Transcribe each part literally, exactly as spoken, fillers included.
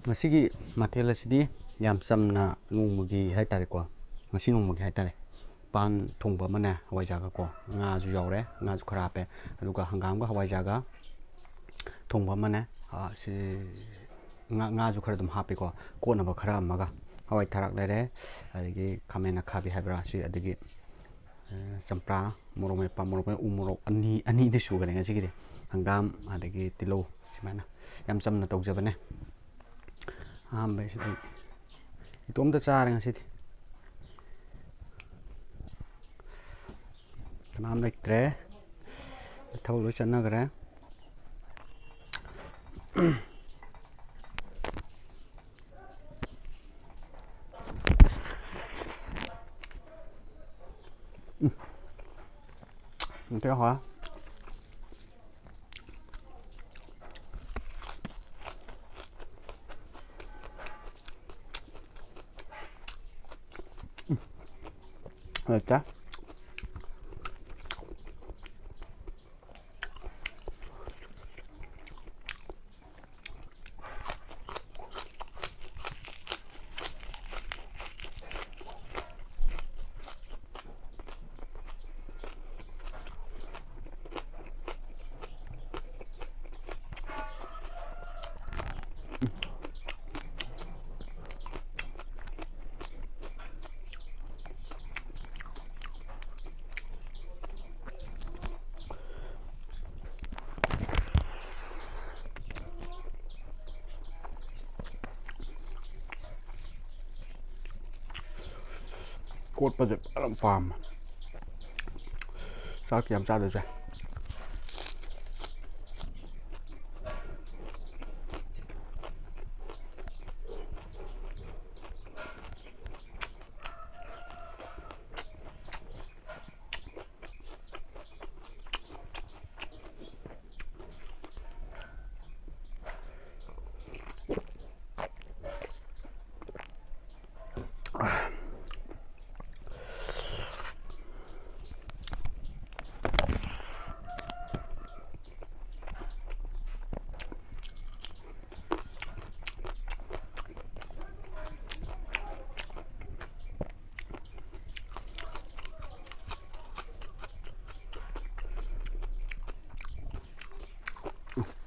ꯉꯁꯤꯒꯤ ꯃꯊꯦꯜ ꯑꯁꯤꯗꯤ ꯌꯥꯝ ꯆꯝꯅ ꯅꯣꯡꯃꯒꯤ ꯍꯥꯏꯇꯥꯔꯦꯀꯣ, ꯉꯁꯤ ꯅꯣꯡꯃꯒꯤ ꯍꯥꯏꯇꯥꯔꯦ, ꯄꯥꯟ ꯊꯣꯡꯕ ꯑꯃꯅꯦ, ꯍꯋꯥꯏꯖꯥꯔꯒꯀꯣ, ꯉꯥꯁꯨ ꯌꯥꯎꯔꯦ, ꯉꯥꯁꯨ ꯈꯔ ꯍꯥꯞꯄꯦ, ꯑꯗꯨꯒ ꯍꯪꯒꯥꯝꯒ ꯍꯋꯥꯏꯖꯥꯔꯒ ꯊꯣꯡꯕ ꯑꯃꯅꯦ꯫ ꯑꯥ, ꯁꯤ ꯉꯥ, ꯉꯥꯁꯨ ꯈꯔ ꯑꯗꯨꯝ ꯍꯥꯞꯄꯤꯀꯣ, ꯀꯣꯠꯅꯕ ꯈꯔ ꯑꯃꯒ, ꯍꯋꯥꯏ ꯊꯔꯥꯛ ꯂꯩꯔꯦ, ꯑꯗꯒꯤ ꯈꯥꯃꯦꯟ ꯑꯈꯥꯕꯤ ꯍꯥꯏꯕ꯭ꯔꯥ ꯁꯤ, ꯑꯗꯒꯤ, ꯑ, ꯆꯝꯄ꯭ꯔꯥ, ꯃꯣꯔꯣꯛ ꯃꯦꯠꯄ, ꯃꯣꯔꯣꯛ ꯃꯦꯠ-, ꯎ ꯃꯣꯔꯣꯛ ꯑꯅꯤ, ꯑꯅꯤꯗꯤ ꯁꯨꯈꯔꯦ ꯉꯁꯤꯒꯤꯗꯤ꯫ ꯍꯪꯒꯥꯝ, ꯑꯗꯒꯤ ꯇꯤꯜꯍꯧ, ꯁꯨꯃꯥꯏꯅ ꯌꯥꯝ ꯆꯝꯅ ꯇꯧꯖꯕꯅꯦ꯫ ꯑꯍꯥꯟꯕꯩꯁꯤꯗꯤ ꯏꯇꯣꯝꯇ ꯆꯥꯔꯦ ꯉꯁꯤꯗꯤ꯫ ꯀꯅꯥꯝ ꯂꯩꯇ꯭ꯔꯦ, ꯊꯕꯛ ꯂꯣꯏ ꯆꯠꯅꯈ꯭ꯔꯦ꯫ ꯎꯝ꯫ ꯅꯠꯇꯦ, ꯍꯣꯏ꯫ ꯎꯝ꯫ ꯂꯩꯇꯦ꯫ ꯀꯣꯠꯄꯁꯦ ꯐꯖꯅ ꯄꯥꯝꯃꯦ꯫ ꯆꯥꯛꯇꯤ ꯌꯥꯝ ꯆꯥꯗ꯭ꯔꯁꯨ ꯌꯥꯏ꯫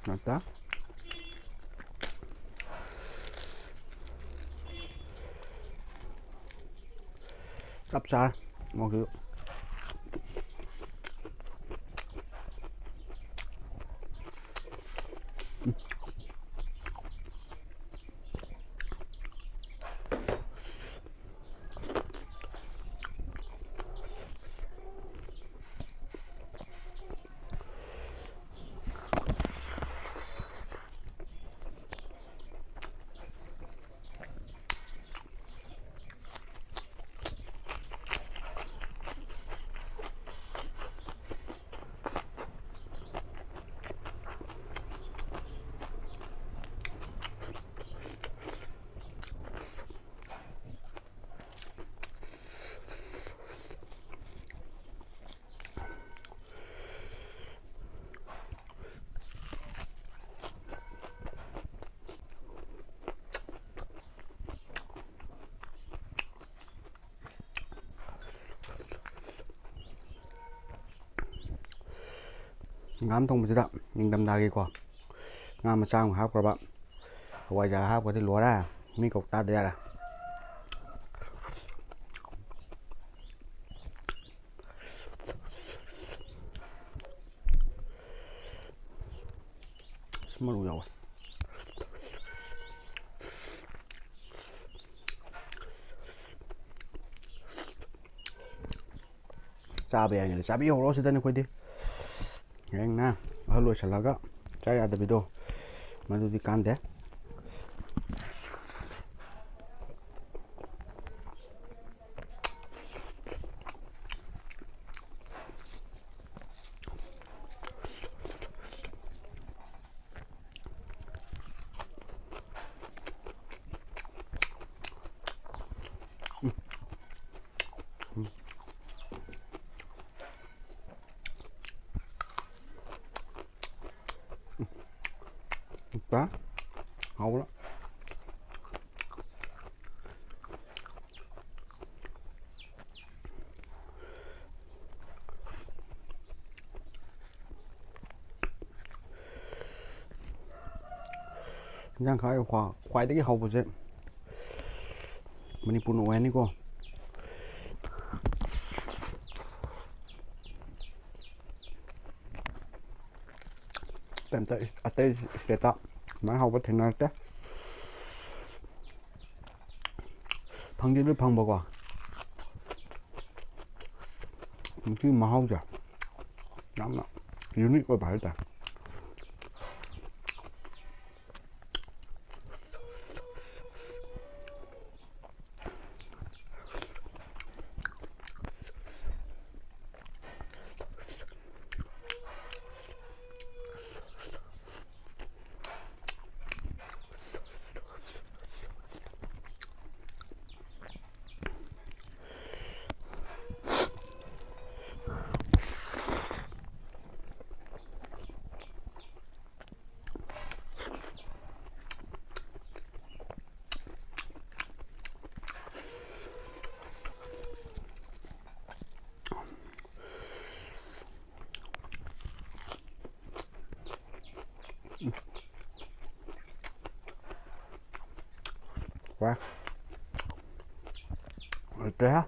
ꯅꯠꯇ꯫ ꯆꯞ ꯆꯥꯔꯦ꯫ ꯃꯣꯏꯒꯤ ꯍꯪꯒꯥꯝ ꯊꯣꯡꯕꯁꯤꯗ ꯅꯤꯡꯊꯝꯊꯥꯒꯤꯀꯣ ꯉꯥ ꯃꯆꯥ ꯑꯃ ꯍꯥꯞꯈ꯭ꯔꯕ, ꯍꯋꯥꯏꯖꯥꯔ ꯍꯥꯞꯈ꯭ꯔꯗꯤ ꯂꯣꯏꯔꯦ꯫ ꯃꯤ ꯀꯧ ꯇꯥꯗ ꯌꯥꯔꯦ꯫ ꯑꯁ, ꯃꯔꯨ ꯌꯥꯎꯋꯦ꯫ ꯆꯥꯕ ꯌꯥꯏꯅ ꯆꯥꯕꯤꯍꯧꯔꯣ ꯁꯤꯗꯅꯤ ꯑꯩꯈꯣꯏꯗꯤ꯫ ꯍꯌꯦꯡꯅ ꯑꯍꯜ ꯑꯣꯏꯁꯜꯂꯒ ꯆꯥ ꯌꯥꯗꯕꯤꯗꯣ, ꯃꯗꯨꯗꯤ ꯀꯥꯟꯗꯦ꯫ ꯎꯝ, ꯍꯥꯎꯕ꯭ꯔꯥ? ꯏꯟꯖꯥꯡ ꯈ꯭ꯋꯥꯏ ꯍꯥꯎ-, ꯈ꯭ꯋꯥꯏꯗꯒꯤ ꯍꯥꯎꯕꯁꯦ ꯃꯅꯤꯄꯨꯔꯅ ꯑꯣꯏꯔꯅꯤꯀꯣ꯫ ꯑꯇꯩ, ꯑꯇꯩ state ꯁꯨꯃꯥꯏꯅ ꯍꯥꯎꯕ ꯊꯦꯡꯅꯔꯛꯇꯦ꯫ ꯐꯪꯗꯤ ꯂꯣꯏ ꯐꯪꯕꯀꯣ꯫ ꯃꯁꯤꯒꯤ ꯃꯍꯥꯎꯁꯦ ꯌꯥꯝꯅ unique ꯑꯣꯏꯕ ꯍꯥꯏꯇꯥꯔꯦ꯫ ꯋꯥ꯫ ꯂꯣꯏꯈ꯭ꯔꯦ꯫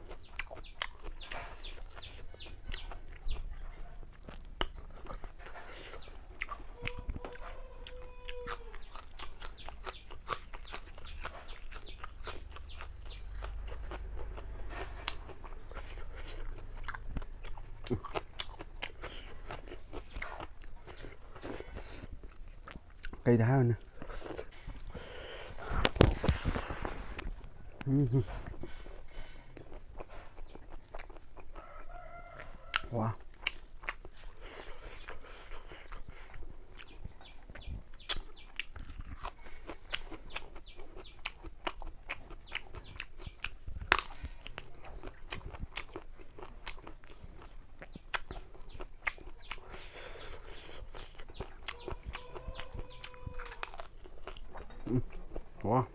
ꯀꯩꯗ ꯍꯥꯏꯔꯨꯅꯤ? ꯎꯝ꯫ ꯋꯥ꯫ ꯎꯝ꯫ ꯋꯥ꯫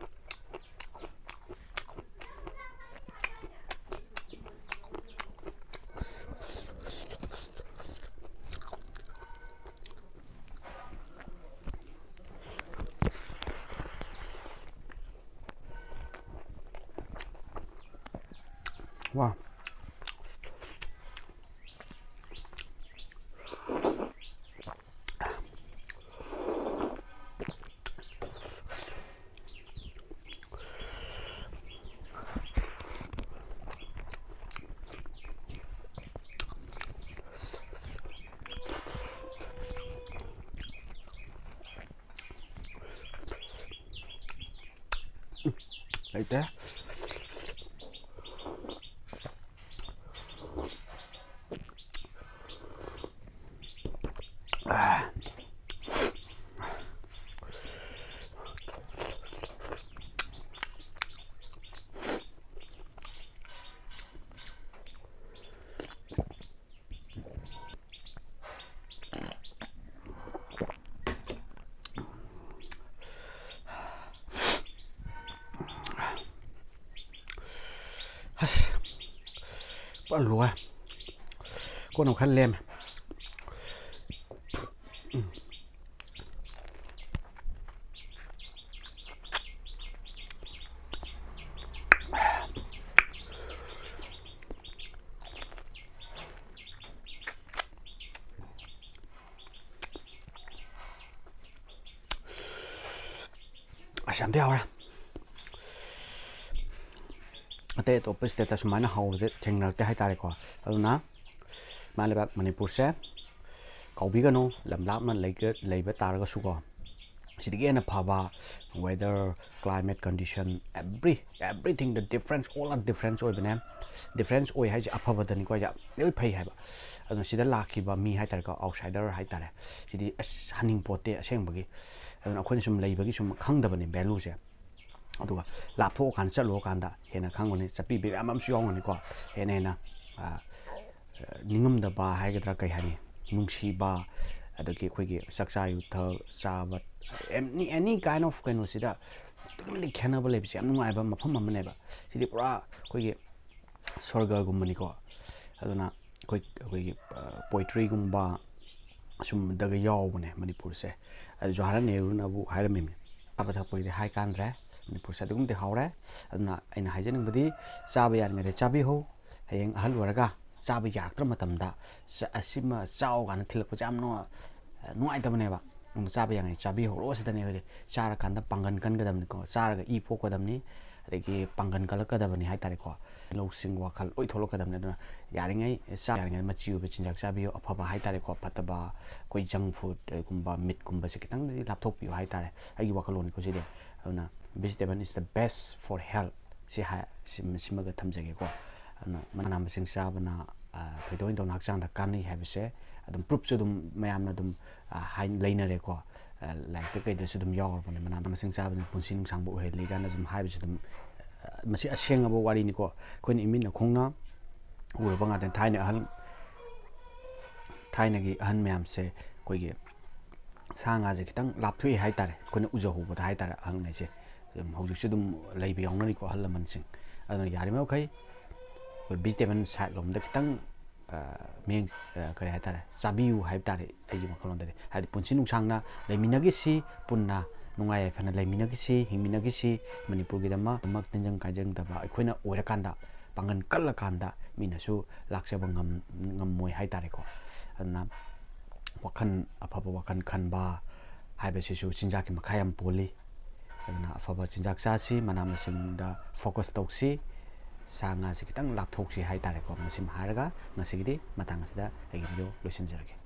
ꯋꯥ꯫ ꯂꯩꯇꯦ꯫ ꯑꯁ, ꯄꯨꯔꯥ ꯂꯣꯏꯔꯦ꯫ ꯀꯣꯟꯅ ꯈꯔ ꯂꯦꯝꯃꯦ꯫ ꯑꯁ, ꯌꯥꯝ ꯊꯤ ꯍꯥꯎꯔꯦ꯫ ꯑꯇꯩ ꯑꯇꯣꯞꯄ ꯁ꯭ꯇꯦꯠꯇ ꯁꯨꯃꯥꯏꯅ ꯍꯥꯎꯕꯁꯦ ꯊꯦꯡꯅꯔꯛꯇꯦ ꯍꯥꯏꯇꯥꯔꯦꯀꯣ꯫ ꯑꯗꯨꯅ ꯏꯃꯥ ꯂꯩꯕꯥꯛ ꯃꯅꯤꯄꯨꯔꯁꯦ ꯀꯥꯎꯕꯤꯒꯅꯨ, ꯂꯝ ꯂꯥꯞꯅ ꯂꯩꯒ-, ꯂꯩꯕ ꯇꯥꯔꯒꯁꯨꯀꯣ, ꯁꯤꯗꯒꯤ ꯍꯦꯟꯅ ꯐꯕ weather, climate condition, every, everything, the difference, all are difference ꯑꯣꯏꯕꯅꯦ꯫ Difference ꯑꯣꯏ ꯍꯥꯏꯁꯦ ꯑꯐꯕꯗꯅꯤꯀꯣ, ꯌꯥꯝ ꯂꯣꯏ ꯐꯩ ꯍꯥꯏꯕ꯫ ꯑꯗꯨꯅ ꯁꯤꯗ ꯂꯥꯛꯈꯤꯕ ꯃꯤ ꯍꯥꯏꯇꯥꯔꯦꯀꯣ, outsider ꯍꯥꯏꯇꯥꯔꯦ, ꯁꯤꯗꯤ ꯑꯁ ꯍꯟꯅꯤꯡ ꯄꯣꯠꯇꯦ ꯑꯁꯦꯡꯕꯒꯤ꯫ ꯑꯗꯨꯅ ꯑꯩꯈꯣꯏꯅ ꯁꯨꯝ ꯂꯩꯕꯒꯤ ꯁꯨꯝ ꯈꯪꯗꯕꯅꯤ value ꯁꯦ꯫ ꯑꯗꯨꯒ ꯂꯥꯞꯊꯣꯛꯑꯀꯥꯟꯗ, ꯆꯠꯂꯨꯔꯀꯥꯟꯗ ꯍꯦꯟꯅ ꯈꯪꯒꯅꯤ꯫ ꯆꯠꯄꯤꯕ ꯃꯌꯥꯝ ꯑꯃꯁꯨ ꯌꯥꯎꯔꯝꯒꯅꯤꯀꯣ, ꯍꯦꯟꯅ ꯍꯦꯟꯅ, ꯑ, ꯅꯤꯡꯉꯝꯗꯕ ꯍꯥꯏꯒꯗ꯭ꯔꯥ, ꯀꯩ ꯍꯥꯏꯅꯤ, ꯅꯨꯡꯁꯤꯕ, ꯑꯗꯒꯤ ꯑꯩꯈꯣꯏꯒꯤ ꯆꯥꯛꯆꯥ ꯌꯨꯊꯛ ꯆꯥꯕ, any, any kind of ꯀꯩꯅꯣꯁꯤꯗ ꯑꯗꯨꯛꯀꯤ ꯃꯇꯤꯛ ꯈꯦꯠꯅꯕ ꯂꯩꯕꯁꯦ ꯌꯥꯝ ꯅꯨꯡꯉꯥꯏꯕ ꯃꯐꯝ ꯑꯃꯅꯦꯕ꯫ ꯁꯤꯗꯤ ꯄꯨꯔꯥ ꯑꯩꯈꯣꯏꯒꯤ ꯁ꯭ꯋꯔꯒꯒꯨꯝꯕꯅꯤꯀꯣ꯫ ꯑꯗꯨꯅ ꯑꯩꯈꯣꯏ, ꯑꯩꯈꯣꯏꯒꯤ, ꯑ, poetryꯒꯨꯝꯕ ꯁꯨꯝꯕꯗꯒ ꯌꯥꯎꯕꯅꯦ ꯃꯅꯤꯄꯨꯔꯁꯦ꯫ ꯑꯗꯨ ꯖꯋꯥꯍꯔꯂꯥꯜ ꯅꯦꯍꯔꯨꯅꯕꯨ ꯍꯥꯏꯔꯝꯃꯤꯅꯦ, "ꯆꯥꯕ ꯊꯛꯄꯒꯤꯗꯤ ꯍꯥꯏ ꯀꯥꯟꯗ꯭ꯔꯦ, ꯃꯅꯤꯄꯨꯔꯁꯦ ꯑꯗꯨꯛꯀꯤ ꯃꯇꯤꯛ ꯍꯥꯎꯔꯦ꯫ ꯑꯗꯨꯅ ꯑꯩꯅ ꯍꯥꯏꯖꯅꯤꯡꯕꯗꯤ, ꯆꯥꯕ ꯌꯥꯔꯤꯉꯩꯗ ꯆꯥꯕꯤꯍꯧ꯫ ꯍꯌꯦꯡ ꯑꯍꯜ ꯑꯣꯏꯔꯒ ꯆꯥꯕ ꯌꯥꯔꯛꯇ꯭ꯔ ꯃꯇꯝꯗ, "ꯁ-, ꯑꯁꯤꯃ ꯆꯥꯎ" ꯀꯥꯏꯅ ꯊꯤꯜꯂꯛꯄꯁꯦ ꯌꯥꯝ ꯅꯨꯡꯉ-, ꯅꯨꯡꯉꯥꯏꯇꯕꯅꯦꯕ꯫ ꯑꯗꯨꯅ ꯆꯥꯕ ꯌꯥꯔꯤꯉꯩ ꯆꯥꯕꯤꯍꯧꯔꯣ ꯁꯤꯗꯅꯦ ꯑꯩꯈꯣꯏꯗꯤ꯫ ꯆꯥꯔꯀꯥꯟꯗ ꯄꯥꯡꯒꯟ ꯀꯟꯒꯗꯕꯅꯤꯀꯣ, ꯆꯥꯔꯒ ꯏ ꯄꯣꯛꯀꯗꯕꯅꯤ, ꯑꯗꯒꯤ ꯄꯥꯡꯒꯟ ꯀꯜꯂꯛꯀꯗꯕꯅꯤ ꯍꯥꯏ ꯇꯥꯔꯦꯀꯣ꯫ ꯂꯧꯁꯤꯡ ꯋꯥꯈꯜ ꯂꯣꯏ ꯊꯣꯛꯂꯛꯀꯗꯕꯅꯤ꯫ ꯑꯗꯨꯅ ꯌꯥꯔꯤꯉꯩ ꯆꯥ-, ꯌꯥꯔꯤꯉꯩ ꯃꯆꯤ ꯑꯣꯏꯕ ꯆꯤꯟꯖꯥꯛ ꯆꯥꯕꯤꯌꯨ, ꯑꯐꯕ ꯍꯥꯏ ꯇꯥꯔꯦꯀꯣ꯫ ꯐꯠꯇꯕ ꯑꯩꯈꯣꯏ junk food ꯀꯨꯝꯕ, meat ꯀꯨꯝꯕꯁꯦ ꯈꯤꯇꯪꯗꯤ ꯂꯥꯞꯊꯣꯛꯄꯤꯌꯨ ꯍꯥꯏ ꯇꯥꯔꯦ꯫ ꯑꯩꯒꯤ ꯋꯥꯈꯜꯂꯣꯟꯅꯤꯀꯣ ꯁꯤꯗꯤ꯫ ꯑꯗꯨꯅ vegetable is the best for health ꯁꯤ ꯍꯥꯏ-, ꯁꯤ-, ꯁꯤꯃꯒ ꯊꯝꯖꯒꯦꯀꯣ꯫ ꯑꯗꯨꯅ ꯃꯅꯥ ꯃꯁꯤꯡ ꯆꯥꯕꯅ, ꯑ, ꯊꯣꯏꯗꯣꯛ ꯍꯦꯟꯗꯣꯛꯅ ꯍꯛꯆꯥꯡꯗ ꯀꯥꯟꯅꯩ ꯍꯥꯏꯕꯁꯦ ꯑꯗꯨꯝ proofꯁꯨ ꯑꯗꯨꯝ ꯃꯌꯥꯝꯅ ꯑꯗꯨꯝ, ꯑ, ꯍꯥꯏ-, ꯂꯩꯅꯔꯦꯀꯣ꯫ ꯑ, ꯂꯥꯏꯔꯤꯛꯇ ꯀꯩꯗꯁꯨ ꯑꯗꯨꯝ ꯌꯥꯎꯔꯕꯅꯦ, ꯃꯅꯥ ꯃꯁꯤꯡ ꯆꯥꯕꯁꯤꯅ ꯄꯨꯟꯁꯤ ꯅꯨꯡꯁꯥꯡꯕ ꯑꯣꯏꯍꯜꯂꯤ ꯀꯥꯏꯅ ꯑꯗꯨꯝ ꯍꯥꯏꯕꯁꯨ ꯑꯗꯨꯝ, ꯑ, ꯃꯁꯤ ꯑꯁꯦꯡꯉꯕ ꯋꯥꯔꯤꯅꯤꯀꯣ꯫ ꯑꯩꯈꯣꯏꯅ ꯏꯃꯤꯠ ꯅꯈꯣꯡꯅ ꯎꯔꯕ ꯉꯥꯛꯇꯅꯤ꯫ ꯊꯥꯏꯅ ꯑꯍꯜ, ꯊꯥꯏꯅꯒꯤ ꯑꯍꯟ ꯃꯌꯥꯝꯁꯦ ꯑꯩꯈꯣꯏꯒꯤ ꯁꯥ ꯉꯥꯁꯦ ꯈꯤꯇꯪ ꯂꯥꯞꯊꯣꯛꯏ ꯍꯥꯏ ꯇꯥꯔꯦ, ꯑꯩꯈꯣꯏꯅ ꯎꯖꯍꯧꯕꯗ ꯍꯥꯏ ꯇꯥꯔꯦ꯫ ꯑꯍꯜꯉꯩꯁꯦ ꯑꯗꯨꯝ ꯍꯧꯖꯤꯛꯁꯨ ꯑꯗꯨꯝ ꯂꯩꯕ ꯌꯥꯎꯅꯔꯤꯀꯣ, ꯑꯍꯜ ꯂꯃꯟꯁꯤꯡ꯫ ꯑꯗꯨꯅ ꯌꯥꯔꯤꯕ ꯃꯈꯩ ꯑꯩꯈꯣꯏ vegetable side ꯂꯣꯝꯗ ꯈꯤꯇꯪ, ꯑ, ꯃꯤꯠꯌꯦꯡ, ꯑ, ꯀꯔꯤ ꯍꯥꯏ ꯇꯥꯔꯦ, ꯆꯥꯕꯤꯌꯨ ꯍꯥꯏꯕ ꯇꯥꯔꯦ ꯑꯩꯒꯤ ꯋꯥꯈꯜꯂꯣꯟꯗꯗꯤ꯫ ꯍꯥꯏꯗꯤ ꯄꯨꯟꯁꯤ ꯅꯨꯡꯁꯥꯡꯅ ꯂꯩꯃꯤꯟꯅꯈꯤꯁꯤ, ꯄꯨꯟꯅ ꯅꯨꯡꯉꯥꯏ ꯌꯥꯏꯐꯅ ꯂꯩꯃꯤꯟꯅꯈꯤꯁꯤ, ꯍꯤꯡꯃꯤꯟꯅꯈꯤꯁꯤ꯫ ꯃꯅꯤꯄꯨꯔꯒꯤꯗꯃꯛ ꯑꯃ ꯇꯤꯟꯖꯪ ꯀꯥꯏꯖꯪꯗꯕ ꯑꯩꯈꯣꯏꯅ ꯑꯣꯏꯔꯀꯥꯟꯗ, ꯄꯥꯡꯒꯜ ꯀꯜꯂꯀꯥꯟꯗ ꯃꯤꯅꯁꯨ ꯂꯥꯛꯆꯕ ꯉꯝ-, ꯉꯝꯃꯣꯏ ꯍꯥꯏ ꯇꯥꯔꯦꯀꯣ꯫ ꯑꯗꯨꯅ ꯋꯥꯈꯜ, ꯑꯐꯕ ꯋꯥꯈꯜ ꯈꯟꯕ ꯍꯥꯏꯕꯁꯤꯁꯨ ꯆꯤꯟꯖꯥꯛꯀꯤ ꯃꯈꯥ ꯌꯥꯝ ꯄꯣꯜꯂꯤ꯫ ꯑꯗꯨꯅ ꯑꯐꯕ ꯆꯤꯟꯖꯥꯛ ꯆꯥꯁꯤ, ꯃꯅꯥ ꯃꯁꯤꯡꯗ focus ꯇꯧꯁꯤ, ꯁꯥ ꯉꯥꯁꯤ ꯈꯤꯇꯪ ꯂꯥꯞꯊꯣꯛꯁꯤ ꯍꯥꯏ ꯇꯥꯔꯦꯀꯣ꯫ ꯃꯁꯤꯃ ꯍꯥꯏꯔꯒ ꯉꯁꯤꯒꯤꯗꯤ ꯃꯇꯥꯡ ꯑꯁꯤꯗ ꯑꯩꯒꯤ video ꯂꯣꯏꯁꯤꯟꯖꯔꯒꯦ꯫